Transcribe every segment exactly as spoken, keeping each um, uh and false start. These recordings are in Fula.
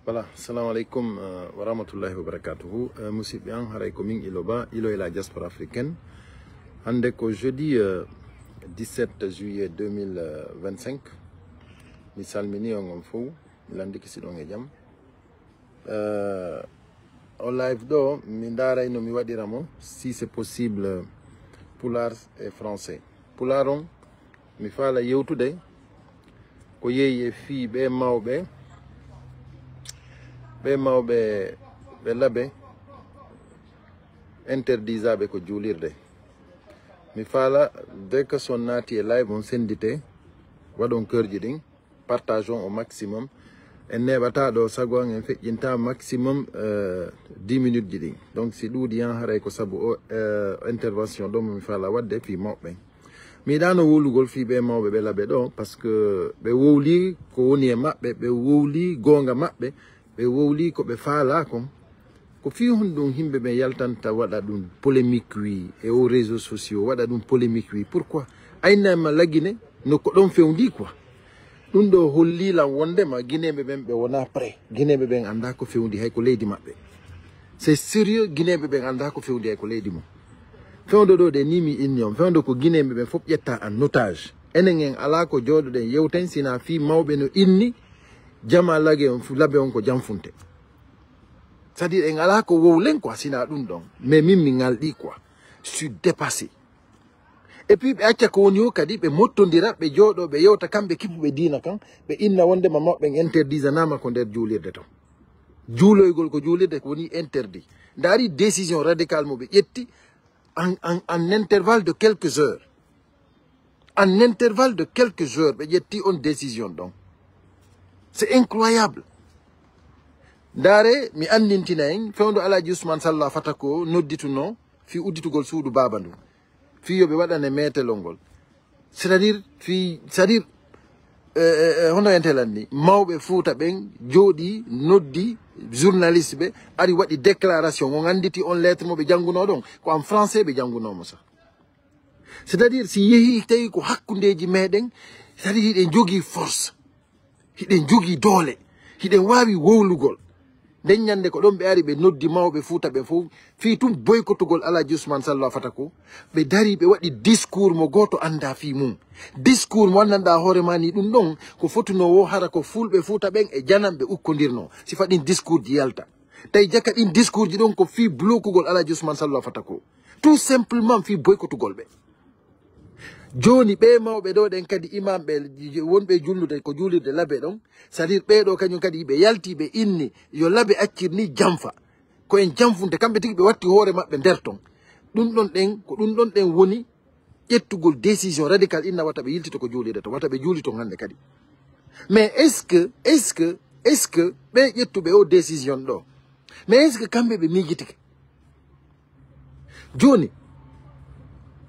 Voilà, assalamu aleykum, euh, wa rahmatullahi wa barakatuhu. Euh, musidɓe an, haray ko min Ilo Ba, Ilo e la diaspora africaine. Hannde ko jeudi, euh, dix-sept juillet deux mille vingt-cinq. Mi salmini on, on fof, mi lanndike si ɗon e jam. Euh, o live ɗo, mi ndaarayno mi waɗira mo, si c'est possible, pulaar e français. Pulaar on, mi faala yewtude ko yeeyi e fii ɓe mawɓe, ɓe mawɓe ɓe labe interdisaaɓe ko juulirde. Mi faala, dès que son naati e live on senndite, waɗon keurji ɗin, partageons au maximum. En neeɓata ɗo sago an en feƴƴinta maximum, euh, dix minutes ji ɗin. Donc si ɗuuɗi yan haray ko sabu o, euh, intervention ɗo mo mi faala waɗde fii mawɓe ɓen. Mi yiɗano wowlugol fii ɓe mawɓe ɓe labe ɗo, parce que ɓe wowli ko woni e maɓɓe, ɓe wowli goonga maɓɓe, ɓe wowli ko ɓe faala kon. Ko fii honɗum yimɓe ɓen yaltanta waɗa ɗum polémique wi e o réseau sociaux, waɗa ɗum polémique wi? Pourquoi? Aynama lagine no ko ɗon fewndi quoi. Ɗum ɗo holli lan wondema Guinéeɓe ɓen ɓe wona prêt. Guinéeɓe ɓen annda ko fewndi hay ko leydi maɓɓe. C'est sérieux, Guinéeɓe ɓen annda ko fewndi hay ko leydi mum. Fewndo ɗo ɗe ni mi inni on, fewndo ko Guinéeɓe ɓen fof ƴetta en otage. Enen en ala ko jooɗoɗen yewten sina fii mawɓe no inni jama lage on fu-, labe on ko jamfunte. C'est-à-dire en ala ko wowlen quoi sina ɗum ɗon. Mais min mi ngalɗi quoi. Je suis dépassé. Et puis ɓe acca ko woni o kadi ɓe mottondira, ɓe jooɗo, ɓe yewta kamɓe kippuɓe diina kan, ɓe inna wondema mawɓe ɓen interdisanama ko nder juulirde ton. Juuloygol ko juulirde ko woni interdit. Ndaari décision radicale mo ɓe ƴetti en, en, en intervalle de quelques heures. En intervalle de quelques heures, ɓe ƴetti on décision ɗon. C'est incroyable. Ndaare, mi anndintina en, fewndo Alhaji Ousmane Sallah Fata ko noddituno fii udditugol suudu baaba ndu. Fii yo ɓe waɗane meetelol ngol. C'est-à-dire, fii, c'est-à-dire, eh, eh, eh, hono en telanni, mawɓe Fuuta ɓen jooɗi, noddi journaliste ɓe, ari waɗi déclaration, on annditi on lettre mo ɓe janngunoo ɗon, ko en français ɓe janngunoo mo sah. C'est-à-dire, si yehi tawi ko hakkundeeji meɗen, c'est-à-dire hiɗen jogii force, hiɗen jogii doole, hiɗen waawi wowlugol. Nden ñannde ko ɗon ɓe ari ɓe noddi mawɓe Fuuta ɓen fof, fii tun boykotugol Alhaji Ousmane Sallah Fata ko, ɓe dari ɓe waɗi discours mo gooto annda fii mum. Discours mo anndanɗaa hoore maa ni ɗum ɗon, ko fotunoo wo hara ko fulɓe Fuuta ɓen e jananɓe ukkondirnoo, si faɗin discours ji yalta. Tawi jaka ɗin discours ji ɗon ko fii blokugol Alhaji Ousmane Sallah Fata ko. Tout simplement fii boykotugol ɓe. Jooni ɓee mawɓe ɗo ɗen kadi imamɓe wonɓe julnude ko juulirde labe ɗon, c'est-à-dire ɓee ɗo kañum kadi ɓe yalti ɓe inni yo labe accir ni janfa. Ko en janfunte, kamɓe tigi ɓe watti hoore maɓɓe nder ton. Ɗum ɗon ɗen, ko ɗum ɗon ɗen woni ƴettugol décision radical inna wata ɓe yiltito ko juulirde ton, wata ɓe juulito hannde kadi. Mais est-ce que, est-ce que, est-ce que ɓe ƴettuɓe o décision ɗo? Mais est-ce que kamɓe ɓe miijitike? Jooni,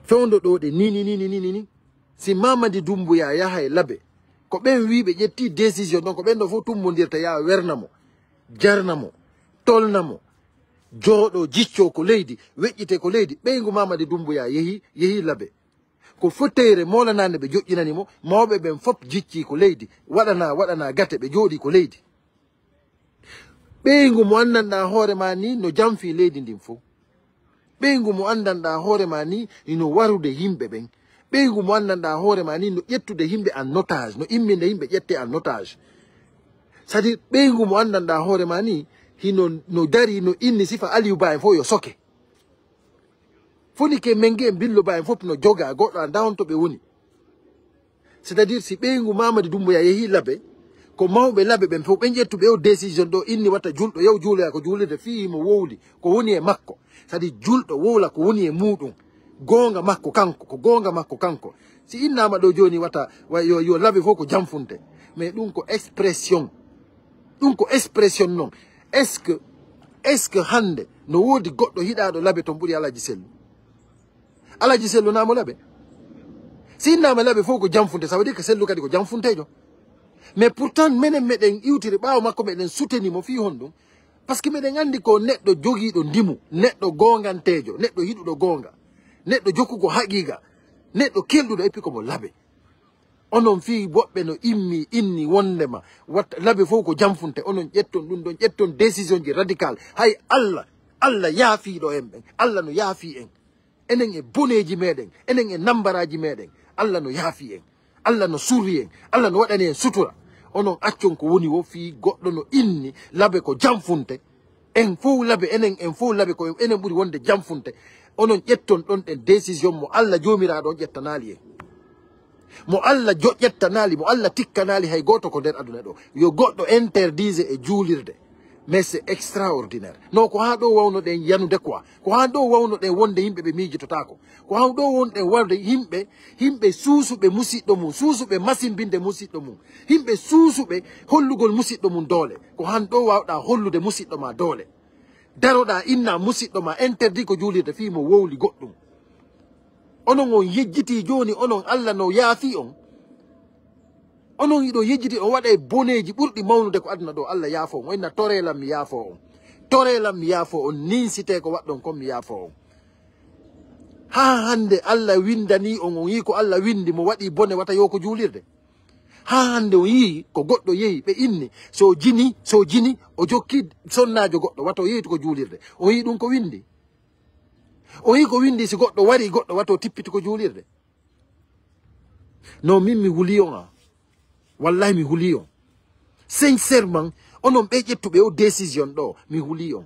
fewndo ɗo ɗe ni, ni, ni, ni, ni, ni, ni. Si Mamadi Doumbouya yaha e labe, ko ɓen wi ɓe ƴetti décision ɗon, ko ɓen ɗo fof tummbondirta, ya werna mo, jarna mo, tolna mo, jooɗo, jicco ko leydi, weƴƴite ko leydi. Ɓeyngu Mamadi Doumbouya yehi, yehi labe. Ko foteyre moolanaande ɓe joƴƴinani mo, mawɓe ɓen fof jicci ko leydi, waɗana, waɗana gate, ɓe jooɗi ko leydi. Ɓeyngu mo anndanɗaa hoore maa ni no janfi leydi ndin fof. Ɓeyngu mo anndanɗaa hoore maa ni no warude yimɓe ɓen. Ɓeyngu mo anndanɗaa hoore maa ni no ƴettude yimɓe en otage, no imminde yimɓe ƴette en otage. C'est-à-dire, ɓeyngu mo anndanɗaa hoore maa ni hino no dari, no inni sifa Aliou Ba en fof yo soke. Foni ke Mengue en Billo Ba en fof no joga, goɗɗo anndaa on to ɓe woni. C'est-à-dire, si ɓeyngu Mamadi Doumbouya yehi labe, ko mawɓe labe ɓen fof ɓen ƴettuɓe o décision ɗo inni wata julɗo yaw juuloya ko juulirde fii mo wowli ko woni e makko. C'est-à-dire, julɗo wowla ko woni e muuɗum. Goonga makko kanko, ko goonga makko kanko. Si innama ɗo jooni wata, wa-, yo, yo labe fof ko janfunte. Mais ɗum ko expression. Ɗum ko expression non. Est-ce que, est-ce que hannde no woodi goɗɗo hiɗaaɗo labe ton ɓuri Alhaji Sellu? Alhaji Sellu na mo labe? Si innama labe fof ko janfunte, ça veut dire que Sellu kadi ko janfunteejo. Mais pourtant, menen meɗen iwtiri ɓaawo makko, meɗen soutenir mo fii honɗum? Parce que meɗen anndi ko neɗɗo jogiiɗo ndimu, neɗɗo goonganteejo, neɗɗo hiɗuɗo goonga, neɗɗo jokkugo haqiiqa, neɗɗo kelɗuɗo, et puis ko mo labe. Onon fii woɓɓe no immi inni wondema watta labe fof ko jamfunte, onon ƴetton ɗum ɗon, ƴetton décision ji radical. Hay Allah, Allah yaafiiɗo en ɓen, Allah no yaafii en. Enen e boneeji meɗen, enen e nambaraaji meɗen, Allah no yaafii en, Allah no surri en, Allah no waɗani en sutura. Onon accon ko woni wo fii goɗɗo no inni labe ko jamfunte. En fof labe, enen en fof labe ko enen ɓuri wonde jamfunte. Onon ƴetton ɗon ɗen décision mo Allah joomiraaɗo on ƴettanaali en. Mo Allah jo ƴettanaali, mo Allah tikkanaali hay gooto ko nder aduna ɗo. Yo goɗɗo interdise e juulirde. Mais c'est extraordinaire. No ko haa ɗo wawnoɗen yanude quoi. Ko haa ɗo wawnoɗen wonde yimɓe ɓe miijitotaako. Ko haa ɗo wonɗen warde yimɓe, yimɓe suusuɓe musiɗɗo mum, suusuɓe masimbinde musiɗɗo mum. Yimɓe suusuɓe hollugol musiɗɗo mum doole. Ko haa ɗo wawɗa hollude musiɗɗo ma doole. Daroɗa inna musiɗɗo ma interdit ko juulirde fii mo wowli goɗɗum. Onon on yejjitii jooni, onon Allah no yaafii on. Onon hiɗo yejjiti on waɗa e boneeji ɓurɗi mawnude ko aduna ɗo, Allah yaafoo on. O inna toree lan mi yaafoo on. Toree lan mi yaafoo on. Ninsitee ko waɗɗon kon mi yaafoo on. Haa hannde Allah winndanii on, on yii ko Allah winndi mo waɗi bone wata yo ko juulirde. Haa hannde on yii ko goɗɗo yehi ɓe inni so jini, so jini o jokki sonnaajo goɗɗo wata o yeytu ko juulirde. On yii ɗum ko winndi. On yii ko winndi si goɗɗo wari goɗɗo wata o tippiti ko juulirde. No min mi huli on a. Wallahi mi huli on. Sincèrement, onon ɓe ƴettuɓe o décision ɗo, mi huli on.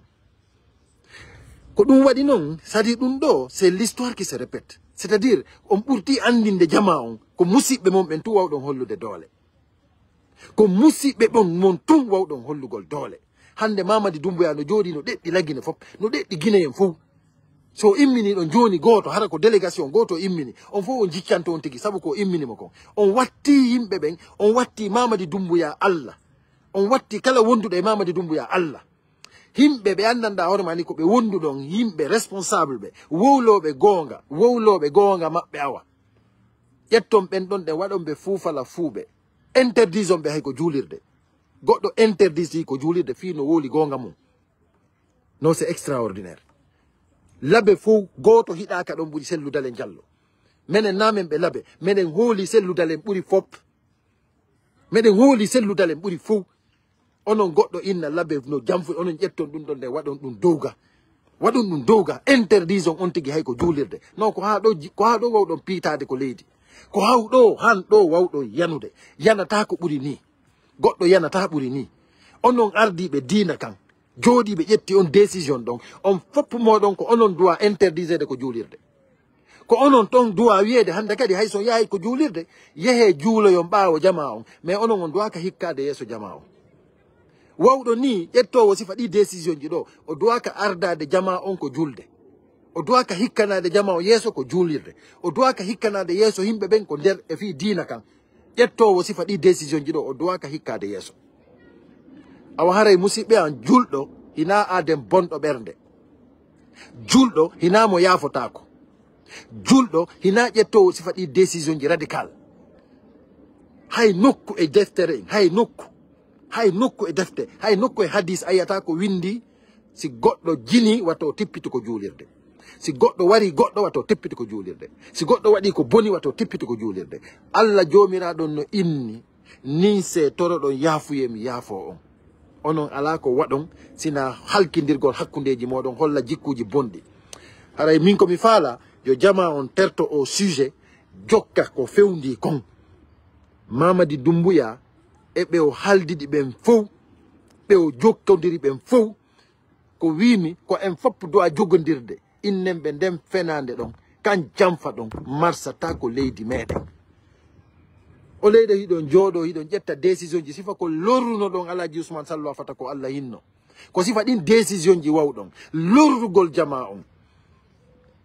Ko ɗum waɗi noon, sadi ɗum ɗo, c'est l'histoire qui se répète. C'est-à-dire, on ɓurti anndinde jamaa on, ko musiɓɓe mon ɓen tun wawɗon hollude doole. Ko musiɓɓe ɓon mon tun wawɗon hollugol doole. Hannde Mamadi Doumbouya no jooɗi no ɗeɗɗi Lagine fof, no ɗeɗɗi Guinéen fof. So immini ɗon jooni gooto, hara ko délégation gooto immini, on fof on jiccanto on tigi, sabu ko immini mo kon. On watti yimɓe ɓen, on watti Mamadi Doumbouya Allah. On watti kala wonduɗo e Mamadi Doumbouya Allah. Yimɓe ɓe anndanɗaa hoore maa ni ko ɓe wonduɗon, yimɓe responsable ɓe, wowlooɓe goonga, wowlooɓe goonga maɓɓe awa. Ƴetton ɓen ɗon ɗen waɗon ɓe fuufala fuuɓe. Interdison ɓe hay ko juulirde. Goɗɗo interdisi ko juulirde fii no wowli goonga mum. No c'est extraordinaire. Labe fof gooto hiɗaaka ɗon ɓuri Sellu Dalen Jallo. Menen naa men ɓe labe, meɗen hooli Sellu Dalen ɓuri fop. Meɗen hooli Sellu Dalen ɓuri fof. Onon goɗɗo inna labe no jamfu, onon ƴetton ɗum ɗon nde waɗon ɗum dowga. Waɗon ɗum dowga, interdison on tigi hay ko juulirde. Non ko haa ɗo ji-, ko haa ɗo wawɗon piitaade ko leydi. Ko haw ɗo, han ɗo wawɗon yanude. Yanata ko ɓuri nii. Goɗɗo yanata ɓuri nii. Onon ardiiɓe diina kan, jooɗiiɓe ƴetti on décision ɗon, on fof mooɗon ko onon duwa interdisede ko juulirde. Ko onon ton duwa wiyeede hannde kadi hay so yahay ko juulirde, yehee juuloyon ɓaawo jamaa on, mais onon on duwaaka hikkaade yeeso jamaa on. Wawɗo nii ƴettoowo sifa ɗii décision ji ɗo, o duwaaka ardaade jamaa on ko julde. O duwaaka hikkanaade jamaa on yeeso ko juulirde. O duwaaka hikkanaade yeeso yimɓe ɓen ko nder e fii diina kan. Ƴettoowo sifa ɗii décision ji ɗo, o duwaaka hikkaade yeeso. Awa haray musiɓɓe an, julɗo hinaa aaden bonɗo ɓernde. Julɗo hinaa mo yaafotaako. Julɗo hinaa ƴettoowo sifa ɗii décision ji radical. Hay nokku e deftere, hay nokku, hay nokku e defte, hay nokku e hadis a yiyata ko windi si goɗɗo jini wata o tippito ko juulirde. Si goɗɗo wari goɗɗo wata o tippito ko juulirde. Si goɗɗo waɗi ko boni wata o tippito ko juulirde. Allah Joomiraaɗo no inni, ninsee toroɗon yaafuyee mi yaafoo on. Onon alaa ko waɗon sina halkindirgol hakkundeeji mooɗon, holla jikkuuji bonɗi. Haray min ko mi faala, yo jamaa on terto o sujet, jokka ko fewndii kon. Mamadi Doumbouya e ɓe o haldidi ɓen fow, ɓe o jokkondiri ɓen fow, ko wiimi ko en fof duwa jogondirde, innen ɓe nden fenaande ɗon, kan jamfa ɗon, marsata ko leydi meɗen. O leyɗe hiɗon jooɗo, hiɗon ƴetta décision ji, sifa ko lorruno ɗon Alhaji Ousmane Sallo a fata ko Allah hinno. Ko sifa ɗin décision ji wawɗon lorrugol jamaa on,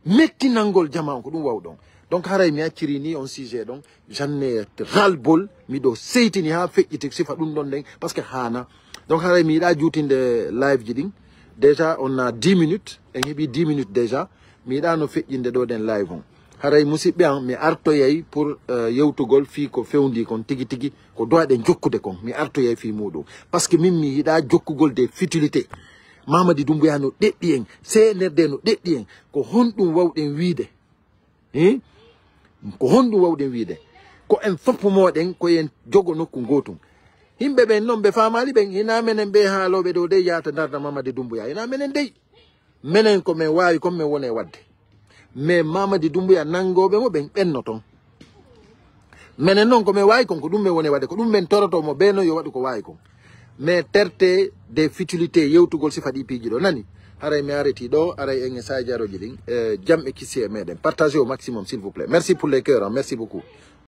mettinangol jamaa on, ko ɗum wawɗon. Donc haray mi acciri ni on sujet ɗon, j'en ai ras-le-bol, miɗo seytini haa feƴƴiti sifa ɗum ɗon ɗen, parce que haana. Donc haray mi yiɗa juutinde live ji ɗin. Déjà on a dix minutes, en heɓi dix minutes déjà. Mi yiɗa no feƴƴinde ɗo ɗen live on. Haray musiɓɓe an, mi artoyay pour, euh, yewtugol fii ko fewndi kon tigi tigi, ko duwaɗen jokkude kon. Mi artoyay fii muɗum. Parce que min mi yiɗa jokkugol des futilités. Mamadi Doumbouya no ɗeɗɗi en, C N R D no ɗeɗɗi en. Ko honɗum wawɗen wiide? Hein? Ko honɗum wawɗen wiide? Ko en fof mooɗen ko en jogo nokku ngootum. Yimɓe ɓen noon ɓe faamaali ɓen, hinaa menen ɓe haalooɓe ɗo dey yaata ndarda Mamadi Doumbouya, hinaa menen dey. Menen ko men waawi kon men woni e waɗde. Mais Mamadi Doumbouya nanngooɓe mo ɓen ɓenno toon. Menen noon ko men waawi kon ko ɗum men woni e waɗde, ko ɗum men toroto mo ɓe noon yo waɗu ko waawi kon. Mais traité des futilités yewtugol sifa ɗi piiji ɗo nani. Haray mi areti ɗo, haray en e saajarooji ɗin. Eh, jam e kissi e meɗen. Partagez au maximum, s'il vous plaît. Merci pour les cœurs, hein. Merci beaucoup.